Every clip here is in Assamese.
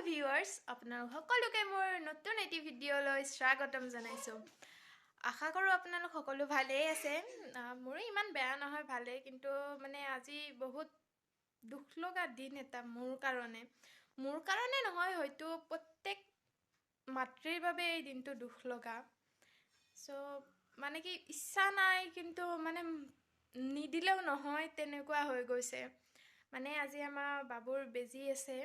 ভিউৱাৰ্ছ, আপোনালোক সকলোকে মোৰ নতুন এটি ভিডিঅ'লৈ স্বাগতম জনাইছোঁ। আশা কৰোঁ আপোনালোক সকলো ভালেই আছে। মোৰো ইমান বেয়া নহয়, ভালেই। কিন্তু মানে আজি বহুত দুখ লগা দিন এটা মোৰ কাৰণে, মোৰ কাৰণে নহয়, হয়তো প্ৰত্যেক মাতৃৰ বাবে এই দিনটো দুখ লগা। চ' মানে কি ইচ্ছা নাই, কিন্তু মানে নিদিলেও নহয়, তেনেকুৱা হৈ গৈছে। মানে আজি আমাৰ বাবুৰ বেজী আছে,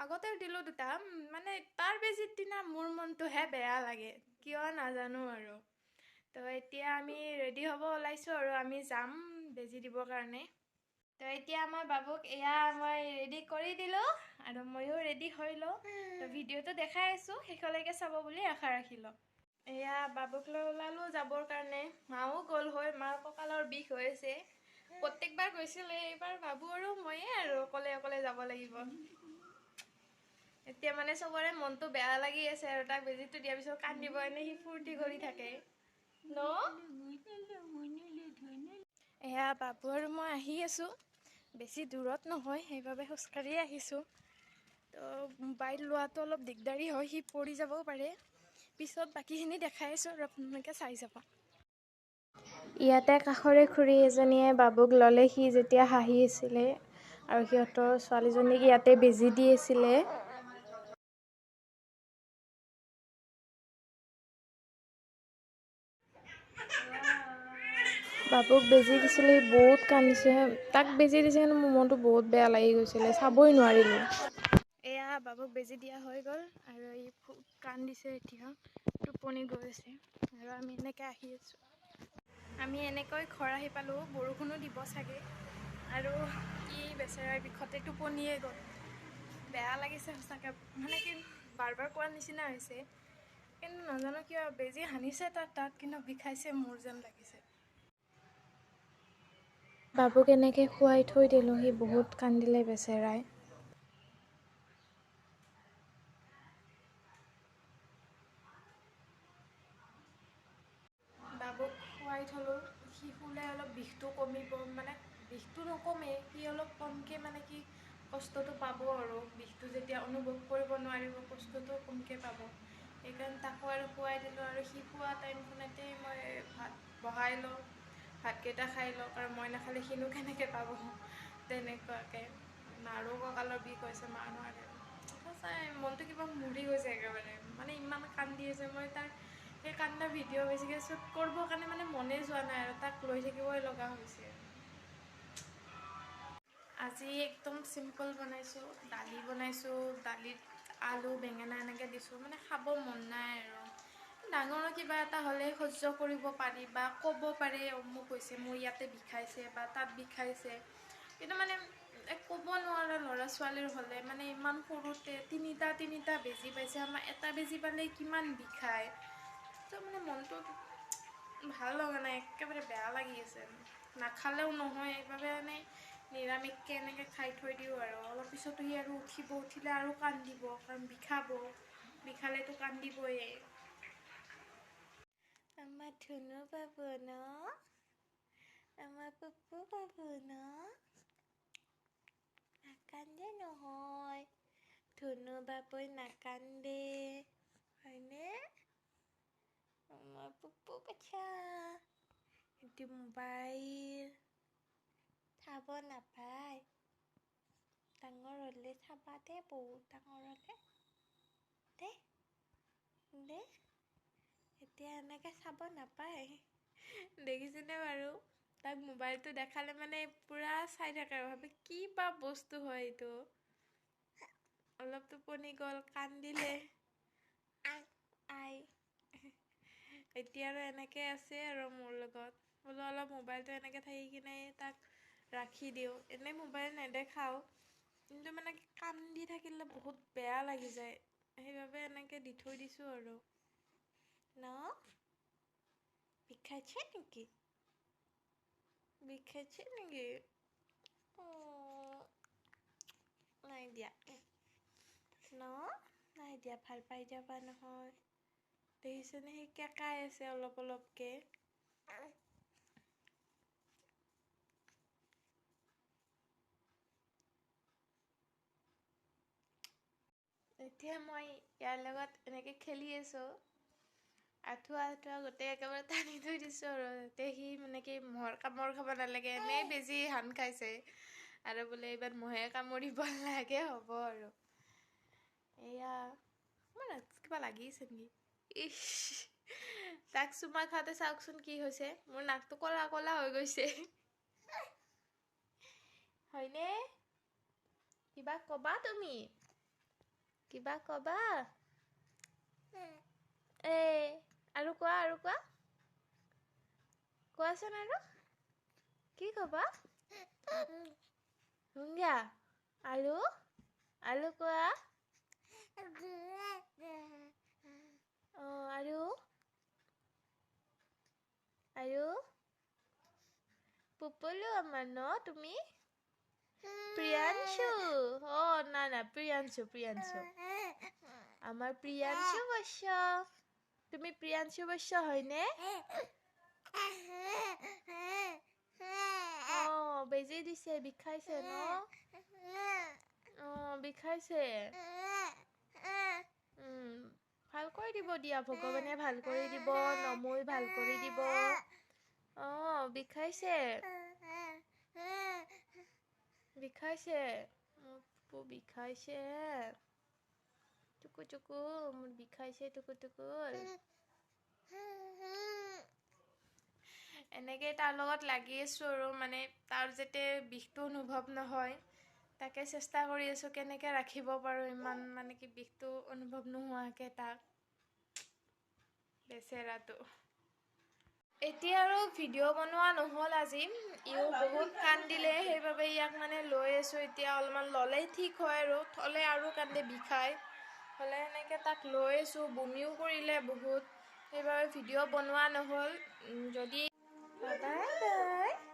আগতেও দিলোঁ দুটা। মানে তাৰ বেজীৰ দিনা মোৰ মনটোহে বেয়া লাগে, কিয় নাজানো আৰু। তো এতিয়া আমি ৰেডি হ'ব ওলাইছোঁ আৰু আমি যাম বেজী দিবৰ কাৰণে। তো এতিয়া আমাৰ বাবুক এয়া মই ৰেডি কৰি দিলোঁ আৰু ময়ো ৰেডি হৈ লওঁ। তো ভিডিঅ'টো দেখাই আছোঁ, শেষলৈকে চাব বুলি আশা ৰাখিলোঁ। এয়া বাবুক লৈ ওলালোঁ যাবৰ কাৰণে। মাও গ'ল হয়, মাৰ কঁকালৰ বিষ হৈ আছে, প্ৰত্যেকবাৰ গৈছিলে, এইবাৰ বাবু আৰু ময়ে আৰু অকলে অকলে যাব লাগিব। এতিয়া মানে চবৰে মনটো বেয়া লাগি আছে আৰু তাক বেজীটো দিয়াৰ পিছত কান্দিব, এনে সি ফূৰ্তি কৰি থাকে ন। এয়া বাবু আৰু মই আহি আছোঁ, বেছি দূৰত নহয়, সেইবাবে খোজকাঢ়িয়ে আহিছোঁ। তো মোবাইল লোৱাটো অলপ দিগদাৰী হয়, সি পৰি যাবও পাৰে। পিছত বাকীখিনি দেখাই আছোঁ আৰু আপোনালোকে চাই যাব। ইয়াতে কাষৰে খুৰী এজনীয়ে বাবুক ল'লে, সি যেতিয়া হাঁহি আছিলে, আৰু সিহঁতৰ ছোৱালীজনীক ইয়াতে বেজী দি আছিলে। বাবুক বেজী দিছিলে, সি বহুত কান্দিছে। তাক বেজী দিছে কিন্তু মোৰ মনটো বহুত বেয়া লাগি গৈছিলে, চাবই নোৱাৰিলোঁ। এয়া বাবুক বেজী দিয়া হৈ গ'ল আৰু ই খুব কান্দিছে, এতিয়া টোপনি গৈ আছে। আৰু আমি এনেকৈ আহি আছোঁ, আমি এনেকৈ ঘৰ আহি পালোঁ। বৰষুণো দিব চাগে আৰু ই বেচেৰাৰ বিষতে টোপনিয়ে গ'ল। বেয়া লাগিছে সঁচাকৈ, মানে কি বাৰ বাৰ কোৱাৰ নিচিনা হৈছে, কিন্তু নাজানো কিয় বেজী সানিছে তাত, কিন্তু বিষাইছে মোৰ যেন লাগিছে। বাবুক এনেকৈ খুৱাই থৈ দিলোঁ, সি বহুত কান্দিলে বেচেৰাই। বাবুক খুৱাই থলোঁ, সি শুলে অলপ বিষটো কমিব, মানে বিষটো নকমে, সি অলপ কমকৈ মানে কি কষ্টটো পাব আৰু বিষটো যেতিয়া অনুভৱ কৰিব নোৱাৰিব, কষ্টটো কমকৈ পাব। সেইকাৰণে তাকো আৰু খুৱাই দিলোঁ। আৰু সি খোৱা টাইমখনতেই মই ভাত বহাই লওঁ, ভাতকেইটা খাই লওঁ, কাৰণ মই নাখালে সিনো কেনেকৈ পাব। তেনেকুৱাকৈ মাৰো কঁকালৰ বিষ হৈছে, মা নোৱাৰে। সঁচাই মনটো কিবা মৰি গৈছে একেবাৰে, মানে ইমান কান্দি আছে। মই তাৰ সেই কান্দা ভিডিঅ' বেছিকৈ শ্বুট কৰিবৰ কাৰণে মানে মনে যোৱা নাই আৰু তাক লৈ থাকিবই লগা হৈছে। আজি একদম চিম্পল বনাইছোঁ, দালি বনাইছোঁ, দালিত আলু বেঙেনা এনেকৈ দিছোঁ, মানে খাব মন নাই আৰু। ডাঙৰ কিবা এটা হ'লে সহ্য কৰিব পাৰি বা ক'ব পাৰে অমুক হৈছে, মোৰ ইয়াতে বিষাইছে বা তাত বিষাইছে, কিন্তু মানে ক'ব নোৱাৰা ল'ৰা ছোৱালীৰ হ'লে মানে ইমান সৰুতে তিনিটা তিনিটা বেজী পাইছে, আমাৰ এটা বেজী পালে কিমান বিষায়। তো মানে মনটো ভাল লগা নাই, একেবাৰে বেয়া লাগি আছে। নাখালেও নহয়, সেইবাবে মানে নিৰামিষকৈ এনেকৈ খাই থৈ দিওঁ আৰু। অলপ পিছতো সি আৰু উঠিব, উঠিলে আৰু কান্দিব, কাৰণ বিষাব, বিষালেতো কান্দিবয়ে। আমাৰ ধুনু বাবু ন, আমাৰ পুপু বাবু ন, নাকান্দে নহয়, ধুনু বাবুই নাকান্দে হয়নে? আমাৰ পুপু বাচ্চা, এইটো মোবাইল চাব নাপায়, ডাঙৰ হ'লে চাবা দে, বহুত ডাঙৰ হ'লে দে দে, এতিয়া এনেকৈ চাব নাপায়। দেখিছেনে বাৰু তাক মোবাইলটো দেখালে মানে পূৰা চাই থাকে আৰু ভাবে কি বা বস্তু হয় এইটো। অলপ টোপনি গ'ল, কান্দিলে আই। এতিয়া আৰু এনেকৈ আছে আৰু মোৰ লগত, বোলো অলপ মোবাইলটো এনেকৈ থাকি কিনে তাক ৰাখি দিওঁ। এনেই মোবাইল নেদেখাওঁ, কিন্তু মানে কান্দি থাকিলে বহুত বেয়া লাগি যায়, সেইবাবে এনেকৈ দি থৈ দিছোঁ আৰু। ন বিষাইছে নেকি? বিষাইছে নেকি? নাই দিয়া ন, নাই দিয়া, ভাল পাই যাবা নহয়। দেখিছেনে সি কেঁকাই আছে অলপ অলপকৈ। এতিয়া মই ইয়াৰ লগত এনেকৈ খেলি আছোঁ, আঁঠুৱা আঁঠুৱা গোটেই একেবাৰে টানি থৈ দিছোঁ আৰু যাতে সি মানে কি মহৰ কামোৰ খাব নালাগে। এনেই বেজি হান খাইছে আৰু বোলে এইবাৰ মহে কামুৰিব লাগে হ'ব আৰু। এয়া মোৰ কিবা লাগিছে নেকি? ইছ, তাক চুমা খাওঁতে চাওকচোন কি হৈছে, মোৰ নাকটো ক'লা ক'লা হৈ গৈছে, হয়নে? কিবা কবা তুমি? কিবা কবা? এ আৰু কোৱা, আৰু কোৱা, কোৱাচোন আৰু কি কবা? হুংগা আৰু আৰু কোৱা। অঁ, আৰু আৰু পুপলো আমাৰ ন তুমি? প্ৰিয়াংশু। অঁ, না না, প্ৰিয়াংশু, প্ৰিয়াংশু, আমাৰ প্ৰিয়াংশু বৈশ্য। তুমি প্ৰিয়াংশু বৈশ্য হয়নে? অঁ, বেজি দিছে, বিষাইছে ন? অঁ, বিষাইছে। ভাল কৰি দিব দিয়া, ভগৱানে ভাল কৰি দিব, নমুই ভাল কৰি দিব। অঁ, বিষাইছে, বিষাইছে, মোৰ বিষাইছে, টুকু টুকু মোৰ বিষাইছে, টুকু টুকু। এনেকৈ তাৰ লগত লাগি আছোঁ আৰু মানে তাৰ যাতে বিষটো অনুভৱ নহয় তাকে চেষ্টা কৰি আছোঁ, কেনেকৈ ৰাখিব পাৰোঁ ইমান মানে কি বিষটো অনুভৱ নোহোৱাকৈ তাক, বেচেৰাটো। এতিয়া আৰু ভিডিঅ' বনোৱা নহ'ল আজি, ইও বহুত কান্দিলে, সেইবাবে ইয়াক মানে লৈ আছোঁ এতিয়া। অলপমান ল'লেই ঠিক হয় আৰু, থ'লে আৰু কান্দে, বিষায় হ'লে সেনেকৈ তাক লৈ আছোঁ। বমিও কৰিলে বহুত, সেইবাবে ভিডিঅ' বনোৱা নহ'ল। যদি বাই বাই।